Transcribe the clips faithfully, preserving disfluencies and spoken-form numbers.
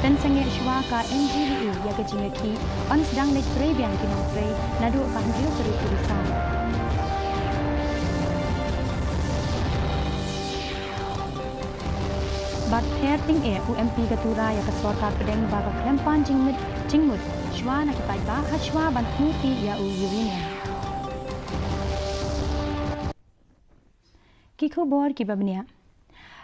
Pynsangeh shuwa ka N G E A ïa ka jingïakhih ban sdang leit trei biang ki nongtrei naduh ka hynriew tarik u Risaw. Bad pher tyngeh u M P ka Tura ïa ka sorkar pdeng ba ka khlem pan jingmut jingmut shuwa na ki paidbah ha shuwa ban kynti ïa u uranium. Ki khubor kiba bniah.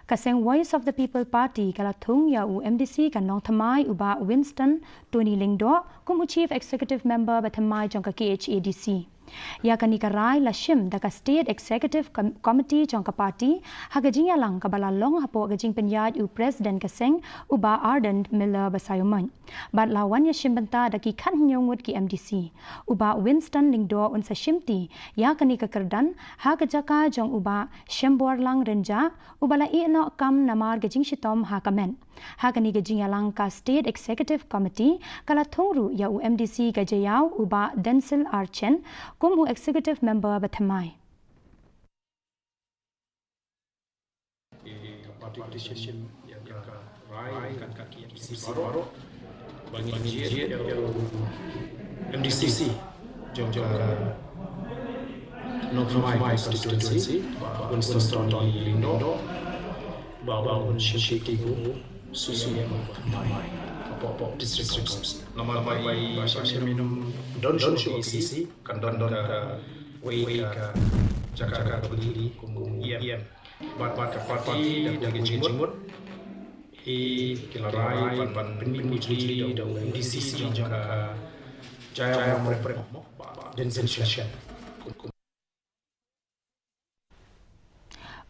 Ka seng Voice of the People Party ka la thung ïa u M D C ka Nongthymmai u Bah Winston Tony Lyngdoh kum u Chief Executive Member ba thymmai jong ka K H A D C. Ïa kane ka rai la shim da ka State Executive Com- Committee jong ka party ha ka jingïalang kaba la long hapoh ka jingpynïaid u President ka seng u Bah Ardent Miller Basaiawmoit. Bad la wan ïashim bynta da ki khathynñiew ngut ki M D C. U Bah Winston Lyngdoh un sa shimti ïa kane ka kyrdan ha ka jaka jong u Bah Shemborlang Rynjah uba la ïeh noh kam namar ka jingshitom ha ka met. Ha kane ka jingïalang ka State Executive Committee ka la thung ruh ïa u M D C ka Jaïaw u Bah Denzil R Shen kum u Executive Member ba thymmai. Ka party ka la shim ïa ka rai ka M D C baroh ba ngin jied ïa u M D C jong ka Nongthymmai constituency, Bah Winston Tony Lyngdoh, ba un shimti kum u C E M thymmai hapoh district council. Namar ba i Bah Shemborlang Rynjah don shuh ka E C, kan don kawei ka jaka kaba khuid kum u E M. Bad, bad ka party da ka jingmut hi ki la rai ban, ban pynmih bujli da u M D C jong ka Jaïaw Prem, Bah Denzil R Shen.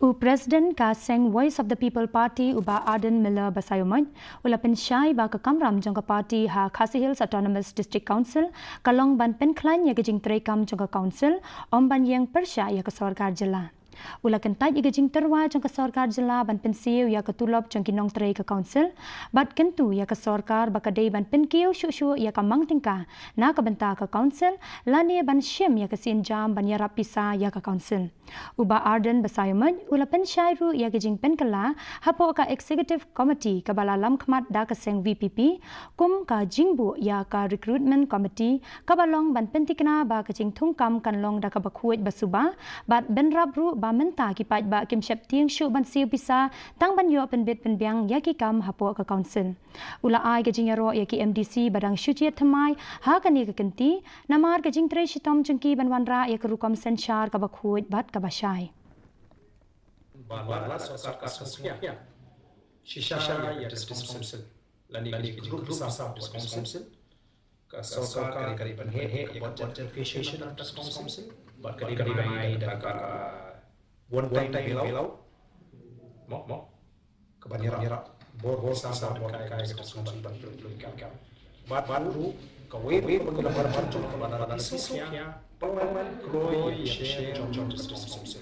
U President ka seng Voice of the People Party u Bah Ardent Miller Basaiawmoit u la pynshai ba ka kamram jong ka party ha Khasi Hills Autonomous District Council ka long ban pynkhlaiñ ïa ka jingtreikam jong ka council, ym ban ïeng pyrshah ïa ka sorkar jylla. U la kyntait ïa ka jingtyrwa jong ka sorkar jylla ban pynsiew ïa ka tulop jong ki nongtrei ka council bad kyntu ïa ka sorkar ba ka dei ban pynkiew shuh shuh ïa ka mang tyngka na ka bynta ka council lane ban shim ïa ka sienjam ban ïarap pisa ïa ka council. U Bah Ardent Basaiawmoit u la pynshai ruh ïa ka jingpynkylla hapoh ka Executive Committee kaba la lamkhmat da ka seng V P P kum ka jingbuh ïa ka Recruitment Committee kaba long ban pyntikna ba ka jingthungkam kan long da kaba khuid ba suba bad bynrap ruh ba mynta ki paidbah kim sheptieng shuh ban siew pisa tang ban ïoh pynbit pynbiang ïa ki kam hapoh ka council. U la ai ka jingïaroh ïa ki M D C ba dang shu jied thymmai ha kane ka kynti namar ka jingtrei shitom jong ki ban wanrah ïa ka rukom synshar kaba khuid bad kaba shai. Ba la sorkar ka sngewsih shisha ïa ka district council lane ka jingkyrkhu pisa ka district council. Ka sorkar ka dei ban heh ka budget allocation of district council bad ka dei ban ai da ka one time bailout. Mo, mo. Ka ban ïarap bor, bor sa sa bor kai ka district council ban pynlong ka. Bad, bad ruh kawei ruh ka ban ïarap jong ka ban ïarap ïa parliament kloi ïa share jong, jong district council.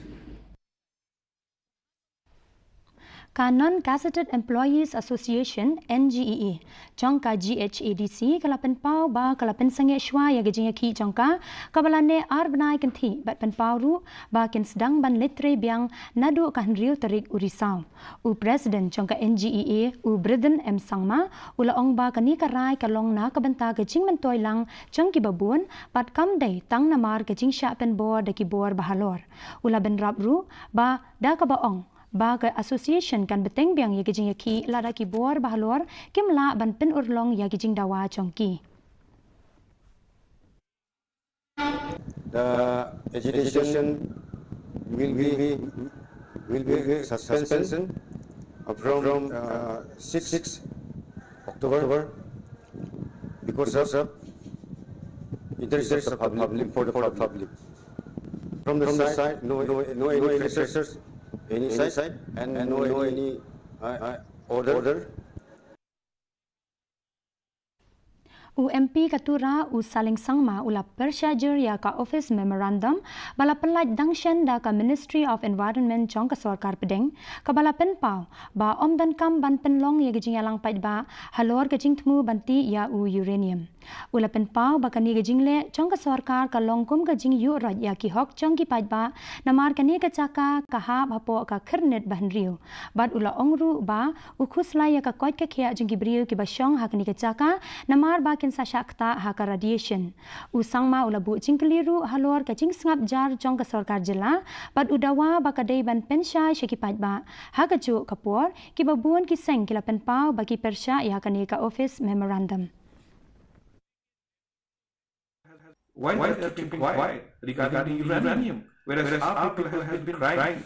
Ka Non Gazetted Employees Association, N G E A, jong ka G H A D C ka la pynpaw ba ka la pynsangeh shuwa ïa ka jingïakhih jong ka kaba la neh ar bnai kynthih bad pynpaw ruh ba kin sdang ban leit trei biang naduh ka hynriew tarik u Risaw. U President jong ka N G E A, u Brithen M Sangma, u la ong ba kane ka rai ka long na ka bynta ka jingmyntoi lang jong kiba bun bad kam dei tang namar ka jingshah pynbor da ki bor ba halor. U la bynrap ruh ba da kaba ong ba ka association kan bteng biang ïa ka jingïakhih lada ki bor ba halor kim lah ban pynurlong ïa ki jingdawa jong ki. The agitation will be, will be suspension from, uh, six October because of interest of the public, for the public. From the side, no, no, no any pressures, any side, and no any, uh, order. U M P ka Tura, u Saleng Sangma, u la pyrshah jur ïa ka Office Memorandum ba la pynlait dang shen da ka Ministry of Environment jong ka Sorkar Pdeng, kaba la pynpaw ba ym donkam ban pynlong ïa ka jingïalang paidbah halor ka jingthmu ban tih ïa u uranium. U la pynpaw ba kane ka jingleh jong ka sorkar ka long kum ka jingïuh roit ïa ki hok jong ki paidbah, namar kane ka jaka ka hap hapoh ka khyrnit ba hynriew. Bad u la ong ruh ba u khuslai ïa ka koit ka khiah jong ki briew kiba shong ha kane ka jaka, namar ba kin sa shah ktah ha ka radiation. U Sangma u la buh jingkylli ruh halor ka jingsngap jar jong ka sorkar jylla, bad u dawa ba ka dei ban pynshai sha ki paidbah. Ha kajuh ka por, kiba bun ki seng ki la pynpaw ba ki pyrshah ïa kane ka Office Memorandum. Why they are keeping quiet regarding the uranium? Whereas our people have been crying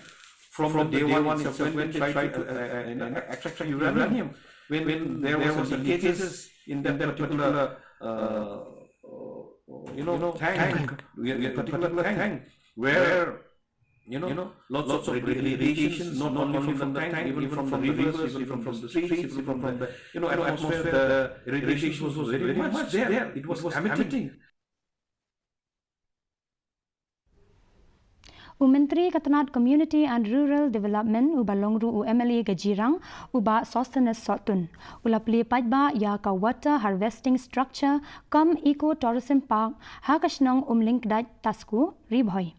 from the day one itself when they tried to uh, uh, uh, extract uranium, when, when there was some leakages in that particular, uh, uh, you know, tank, a particular tank, where you know, lots of radiations, not only from the tank, even from the rivers, even from the streams, even from the, you know, atmosphere, the radiation was very much there. It was emitting. U Myntri ka tnad Community and Rural Development, uba long ruh u M L A ka Jirang, u Bah Sosthenes Sohtun, u la plie paidbah ïa ka Water Harvesting Structure cum Eco Tourism Park ha ka shnong Umlyngkdait Tasku, Ri Bhoi.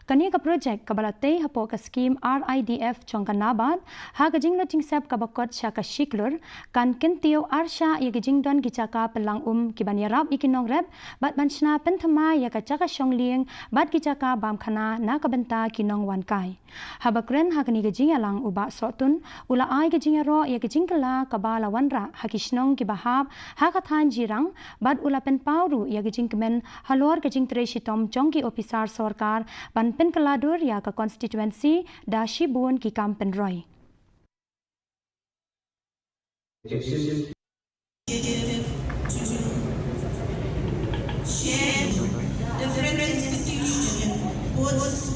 Kane ka projek, kaba la tei hapoh ka skhim R I D F jong ka NABARD, ha ka jinglut jingsep kaba kot sha ka shi klur, kan kyntiew arshah ïa ka jingdon ki jaka pynlang um kiban ïarap ïa ki nongrep bad ban shna pynthymmai ïa ka jaka shong lieng bad ki jaka bam khana na ka bynta ki nongwan kai. Haba kren ha kane ka jingïalang, u Bah Sohtun u la ai ka jingïaroh ïa ka jingkylla kaba la wanrah ha ki shnong kiba hap ha ka thaiñ Jirang, bad u la pynpaw ruh ïa ka jingkmen halor ka jingtrei shitom jong ki ophisar sorkar ban pynkylla dur ïa ka constituency da shibun ki kam pynroi. Share different institution both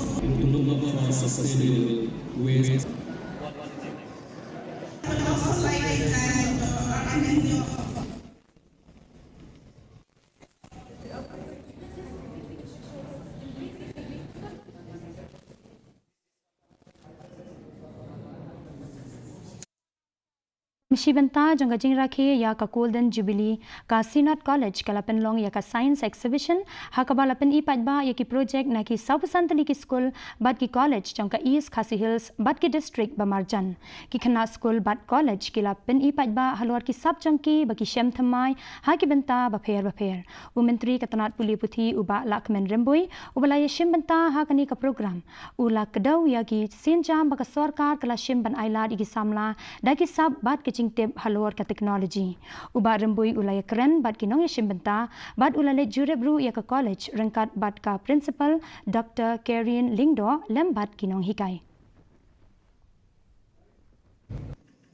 Kum shi bynta jong ka jingrakhe ïa ka Golden Jubilee, ka Synod College ka la pynlong ïa ka Science Exhibition, ha kaba la pyni paidbah ïa ki projek na ki sawphew san tylli ki skul bad ki college jong ka East Khasi Hills bad ki district ba marjan. Ki khynnah skul bad college ki la pyni paidbah halor ki sap jong ki ba ki shem thymmai ha ki bynta bapher bapher. U Myntri ka tnad pule puthi, u Bah Lahkmen Rymbui, uba la ïashim bynta ha kane ka program, u la kdew ïa ki sienjam ba ka sorkar ka la shim ban ailad ïa ki samla da ki sap bad ka jingtip halor ka technology. U Bah Rymbui u la ïakren bad ki nongïashim bynta bad u la leit jurip ruh ïa ka college ryngkat bad ka Principal Doctor Karen Lyngdoh lem bad ki nonghikai.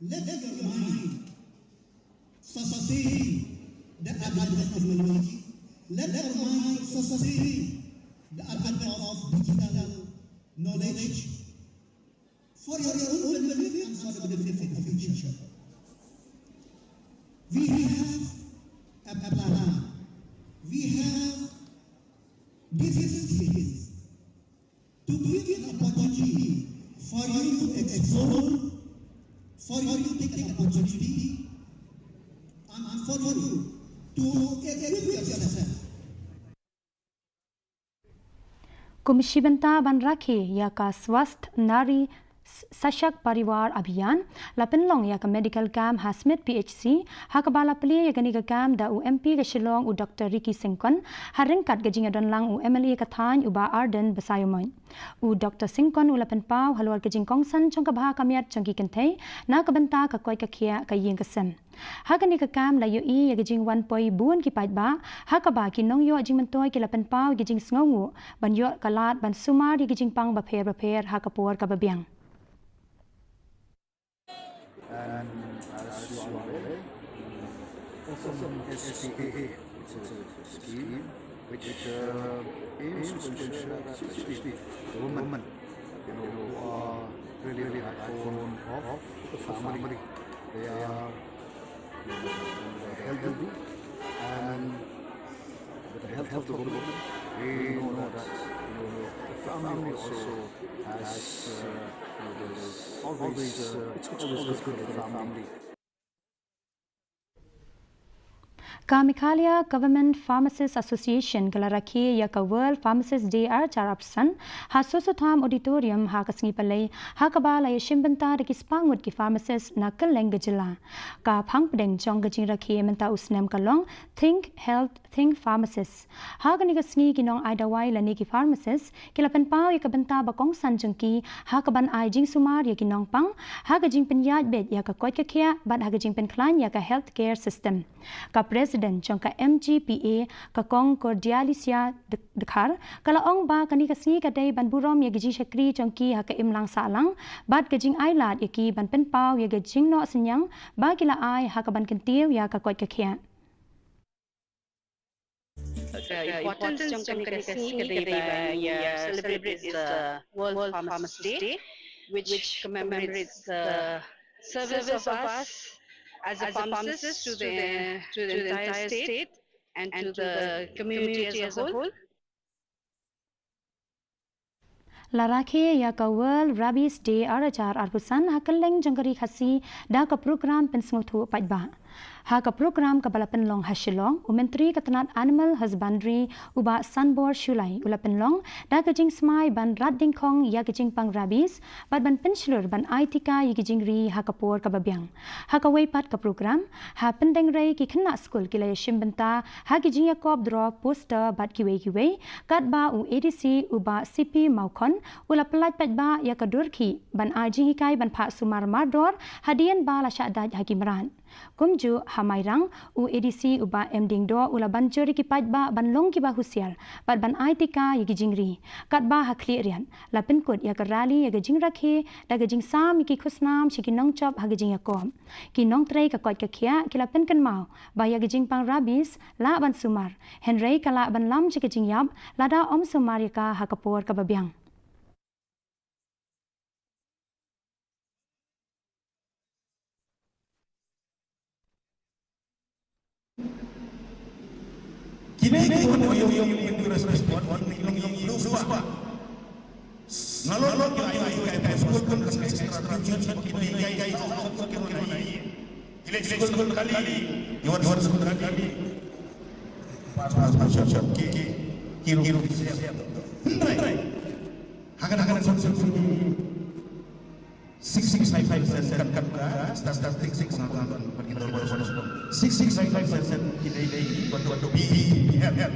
Let your mind sustain the advent of technology. Let your mind sustain the advent of digital knowledge for your own benefit and for the benefit of the future. We have a plan. We have these skills. To give an opportunity for you to explore, for you to take an opportunity, and for you to equip yourself. Kum shi bynta ban rakhe ïa ka Swasth Nari Sashakt Parivar Abhiyan, la pynlong ïa ka medical camp ha Smit P H C, ha kaba la plie ïa kane ka camp da u M P ka Shillong u Doctor Ricky Syngkon, ha ryngkat ka jingïadonlang u M L A ka thaiñ u Bah Ardent Basaiawmoit. U Doctor Syngkon u la pynpaw halor ka jingkongsan jong ka bha ka miat jong ki kynthei na ka bynta ka koit ka khiah, ka ïing ka sem. Ha kane ka camp la ïohi ïa ka jingwan poi bun ki paidbah, ha kaba ki nongïoh jingmyntoi ki la pynpaw ïa ka jingsngewnguh ban ïoh ka lad ban sumar ïa ka jingpang bapher bapher ha ka por kaba biang. And as you are aware, S P A, it's a scheme which uh, aims to ensure that especially the women, you know, who are really the backbone of the family, they are healthy, and health of the woman. We know that, you know, the family also has, uh, you know, there's always, uh, it's always good for the family. Ka Meghalaya Government Pharmacists Association ka la rakhe ïa ka World Pharmacist Day ar hajar arphew san ha Soso Tham Auditorium ha ka sngi Palei, ha kaba la ïashim bynta da ki spah ngut ki pharmacist na kylleng ka jylla. Ka phang pdeng jong ka jingrakhe mynta u snem ka long Think Health, Think Pharmacist. Ha kane ka sngi ki nongai dawai lane ki pharmacist ki la pynpaw ïa ka bynta ba kongsan jong ki ha kaban ai jingsumar ïa ki nongpang ha ka jingpynïaid beit ïa ka koit ka khiah bad ha ka jingpynkhlaiñ ïa ka healthcare system. Ka President jong ka M G P A, ka Kong Cordialicia Dkhar, ka la ong ba kane ka sngi ka dei ban burom ïa ki jingshakri jong ki ha ka imlang sahlang bad ka jingailad ïa ki ban pynpaw ïa ka jingnoh synñiang ba ki la ai ha kaban kyntiew ïa ka koit ka khiah. The importance jong kane ka sngi ka dei ba ngi, uh, celebrate is the World Pharmacist Day, which commemorates the service of us as a pharmacist to the, to the entire state and to the community as a whole. La rakhe ïa ka World Rabies Day ar hajar arphew san ha kylleng jong ka ri Khasi da ka program pynsngewthuh paidbah. Ha ka program kaba la pynlong ha Shillong, u Myntri ka tnat Animal Husbandry, u Bah Sanbor Shullai, u la pynlong da ka jingsmai ban rat dyngkhong ïa ka jingpang rabies bad ban pynshlur ban ai tika ïa ki jingri ha ka por kaba biang. Ha kawei pat ka program, ha pdeng rei ki khynnah skul ki la ïashim bynta ha ki jingïakop draw, poster bad kiwei kiwei, katba u A D C u Bah C P Mawkhon u la pyllait paidbah ïa ka dur khih ban ai jinghikai ban phah sumar mardor hadien ba la shah dait ha ki mrad. Kumjuh ha Mairang, u A D C u Bah M Diengdoh u la ban jur ïa ki paidbah ban long kiba husiar bad ban ai tika ïa ki jingri. Katba ha Khliehriat, la pynkut ïa ka rally ïa ka jingrakhe da ka jingsam ïa ki khusnam sha ki nongjop ha ka jingïakop. Ki nongtrei ka koit ka khiah ki la pynkynmaw ba ïa ka jingpang rabies lah ban sumar, hynrei ka lah ban lam sha ka jingïap lada ym sumar ïa ka ha ka por kaba biang. Kine ki wan ïong ïong ïong ïong respect wan wan ïong ïong ïong spah. Nga lor lor ki ai ai ai ai spah wan kan extra tuition spah ki ai ai ai spah spah ki ai ai. Ki leh spah wan kali, ki wan spah wan kali. Pas pas pas shop shop ki ki ki ru ki ru. Hynrei. Hakan hakan spah spah spah. Six six five five seven kan kan ka star star six six na kan kan kan kita baru baru six six five five seven kita ini buat buat B B M.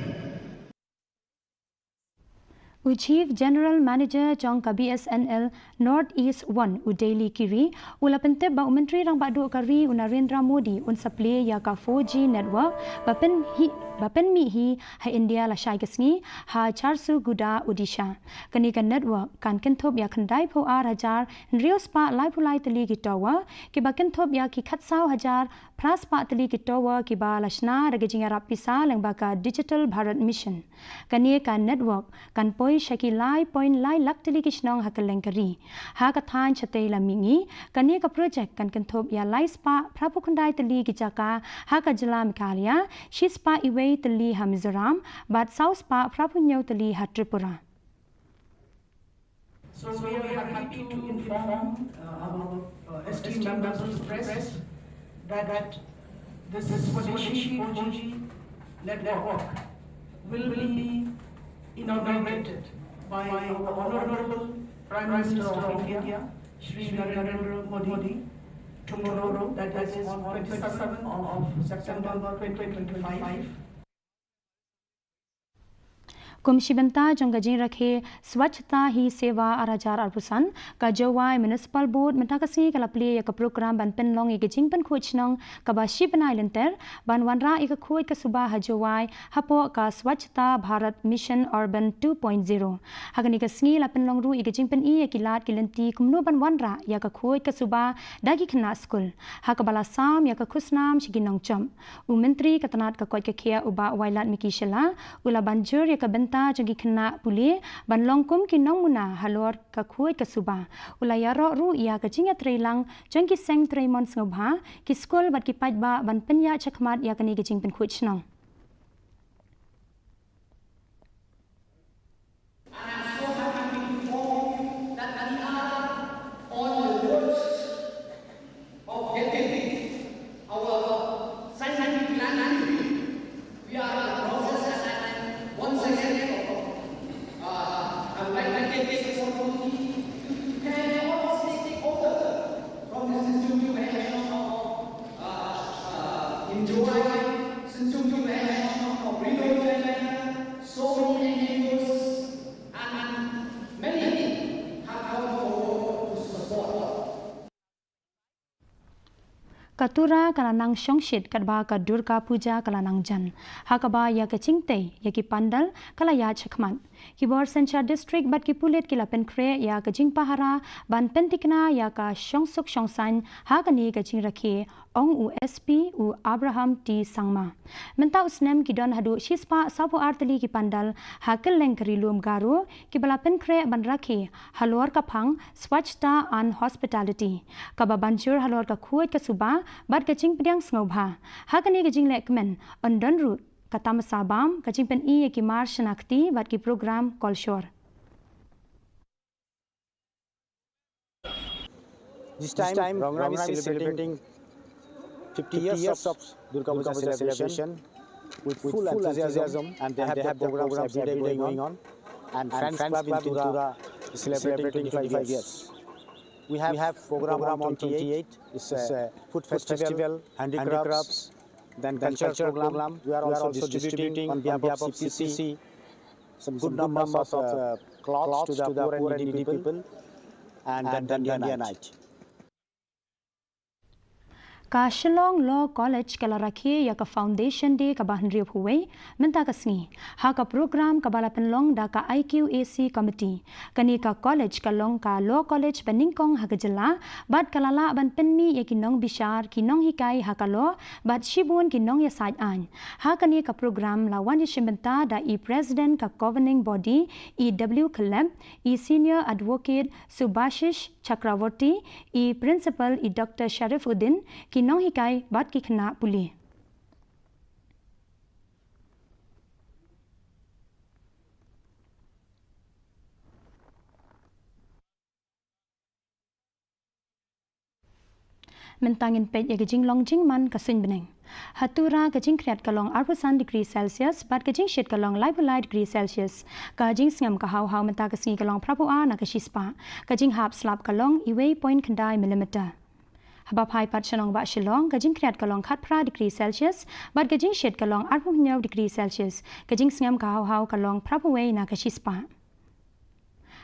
U Chief General Manager jong ka B S N L North East One, u Daly Kiri, u la pyntip ba u Myntri Rangbah Duh ka ri, u Narendra Modi, un sa plie ïa ka four G network ba pynhi ba pynmih hi ha India lashai ka sngi ha Jharsuguda, Odisha. Kane ka network kan kynthup ïa khyndai phew ar hajar hynriew spah laiphew lai tylli ki tower, kiba kynthup ïa ki khatsaw hajar phra spah tylli ki tower kiba la shna da ka jingïarap pisa lyngba ka Digital Bharat Mission. Kane ka network kan poi sha ki lai point lai lak tylli ki shnong ha kylleng ka ri. Ha ka thaiñ shatei lam mihngi, kane ka project kan kynthup ïa lai spah phra phew khyndai tylli ki jaka ha ka jylla Meghalaya, shi spah iwei tylli ha Mizoram bad saw spah phra phew hynñiew tylli ha Tripura. So we are happy to inform, uh, our, uh, esteemed members of the press that this Swadeshi four G network will be inaugurated by our Honorable Prime Minister of India, Shri Narendra Modi, tomorrow, that is on twenty-seventh of September twenty twenty-five. Kum shi bynta jong ka jingrakhe Swachhata Hi Seva ar hajar arphew san, ka Jowai Municipal Board mynta ka sngi ka la plie ïa ka program ban pynlong ïa ka jingpynkhuid shnong kaba shi bnai lynter ban wanrah ïa ka khuid ka suba ha Jowai hapoh ka Swachhata Bharat Mission Urban two point zero. Ha kane ka sngi la pynlong ruh ïa ka jingpyni ïa ki lad ki lynti kumno ban wanrah ïa ka khuid ka suba da ki khynnah skul, ha kaba la sam ïa ka khusnam sha ki nongjop. U Myntri ka tnat ka koit ka khiah u Bah Wailadmiki Shylla u la ban jur ïa ka bynta jong ki khynnah pule ban long kum ki nongmuna halor ka khuid ka suba. U la ïaroh ruh ïa ka jingïatreilang jong ki seng trei mon sngewbha, ki skul bad ki paidbah ban pynïaid shakhmat ïa kane ka jingpynkhuid shnong. We are in the process and once again, uh, I would like to take this opportunity to thank all our stakeholders from the Sinthiang Jowai National Hall, uh, uh, in Jowai, Sinthiang Jowai National Hall, Ri Lum Jowai, so many N G Os, and many have come forward to support. Ka Tura ka la nang shongshit katba ka Durga Puja ka la nang jan, ha kaba ïa ka jingtei ïa ki pandal ka la ïaid shakhmat. Ki bor synshar district bad ki pulit ki la pynkhreh ïa ka jingpahara ban pynthikna ïa ka shongsuk shongsaiñ ha kane ka jingrakhe, ong u S P u Abraham T Sangma. Mynta u snem ki don haduh shispah sawphew ar tylli ki pandal ha kylleng ka Ri Lum Garo kiba la pynkhreh ban rakhe halor ka phang Swachhata and Hospitality, kaba ban jur halor ka khuid ka suba bad ka jingpdiang sngewbha. Ha kane ka jingleh kmen yn don ruh ka tamasa bam, ka jingpyni ïa ki mar shna kti bad ki program kolshor. This time, Rongrang is celebrating fifty years of Durga Puja celebration with full enthusiasm, and they have their programs every day going on. And Friends Club in Tura is celebrating twenty-five years. We have program on twenty-eight, it's a food festival, handicrafts, then cultural program. We are also distributing on behalf of C P C some good numbers of, uh, clothes to the poor and needy people, and then Dandiya night. Ka Shillong Law College ka la rakhe ïa ka Foundation Day kaba hynriewphew wei mynta ka sngi, ha ka program kaba la pynlong da ka I Q A C Committee. Kane ka college ka long ka Law College ba nyngkong ha ka jylla bad ka la lah ban pynmih ïa ki nongbishar, ki nonghikai ha ka law bad shibun ki nongïasaid aiñ. Ha kane ka program la wan ïashim bynta da i President ka Governing Body, i W Khyllep, i Senior Advocate Subhashish Chakravorty, i Principal i Doctor Sharifuddin, ki nonghikai bad ki khynnah pule. Mynta ngin peit ïa ka jinglong jingman ka suiñ bneng. Ha Tura ka jingkhriat ka long arphew san degree Celsius bad ka jingshit ka long laiphew lai degree Celsius. Ka jingsngem ka haw haw mynta ka sngi ka long phraphew ar na ka shispah. Ka jinghap slap ka long iwei point khyndai millimeter. Haba phai pat sha nongbah Shillong, ka jingkhriat ka long khatphra degree Celsius bad ka jingshit ka long arphew hynñiew degree Celsius. Ka jingsngem ka haw haw ka long phraphew wei na ka shispah.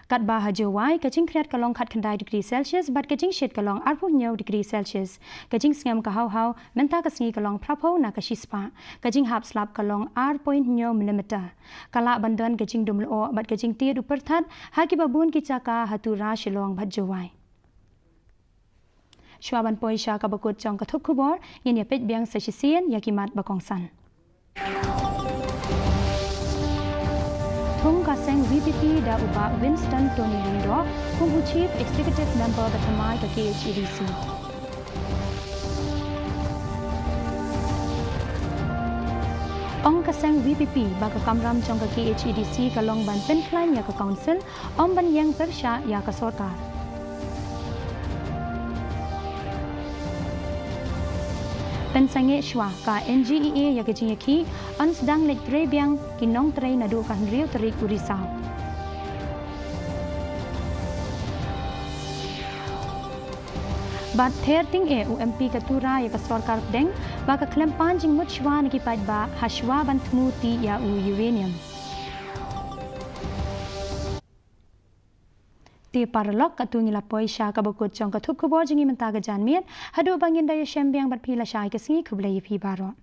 Katba ha Jowai ka jingkhriat ka long khatkhyndai degree Celsius bad ka jingshit ka long arphew hynñiew degree Celsius. Ka jingsngem ka haw haw mynta ka sngi ka long phraphew na ka shispah. Ka jinghap slap ka long ar point hynñiew millimeter. Ka lah ban don ka jingdum lyoh bad ka jingtied u pyrthat ha kiba bun ki jaka ha Tura, Shillong bad Jowai. Shuwa ban poi sha kaba kut jong ka thup khubor, ngin ïa peit biang sa shisien ïa ki mat ba kongsan. Thung ka seng V P P da u Bah Winston Tony Lyngdoh kum u Chief Executive Member ba thymmai ka K H A D C. Ong ka seng V P P ba ka kamram jong ka K H A D C ka long ban pynkhlaiñ ïa ka council, ym ban ïeng pyrshah ïa ka sorkar. Pynsangeh shuwa ka N G E A ïa ka jingïakhih, yn sdang leit trei biang ki nongtrei naduh ka hynriew tarik u Risaw. Bad Ther Tyngeh, u M P ka Tura, ïa ka sorkar pdeng ba ka khlem pan jingmut shuwa na ki paidbah ha shuwa ban thmu tih ïa u uranium. Te paralok, katto ngi la poi sha kaba kut jong ka thup khubor jong ngi mynta ka janmiet. Haduh ba ngin da ïashem biang bad phi lashai ka sngi, khublei ïa phi baroh.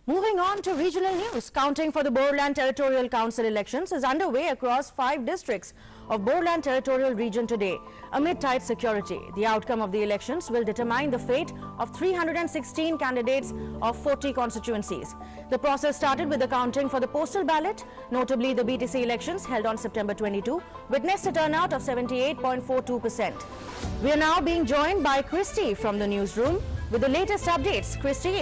Moving on to regional news, counting for the Bodoland Territorial Council elections is underway across five districts of Bodoland Territorial Region today, amid tight security. The outcome of the elections will determine the fate of three hundred sixteen candidates of forty constituencies. The process started with the counting for the postal ballot, notably the B T C elections held on September twenty-two witnessed a turnout of seventy-eight point four two percent. We are now being joined by Christy from the newsroom with the latest updates. Christy,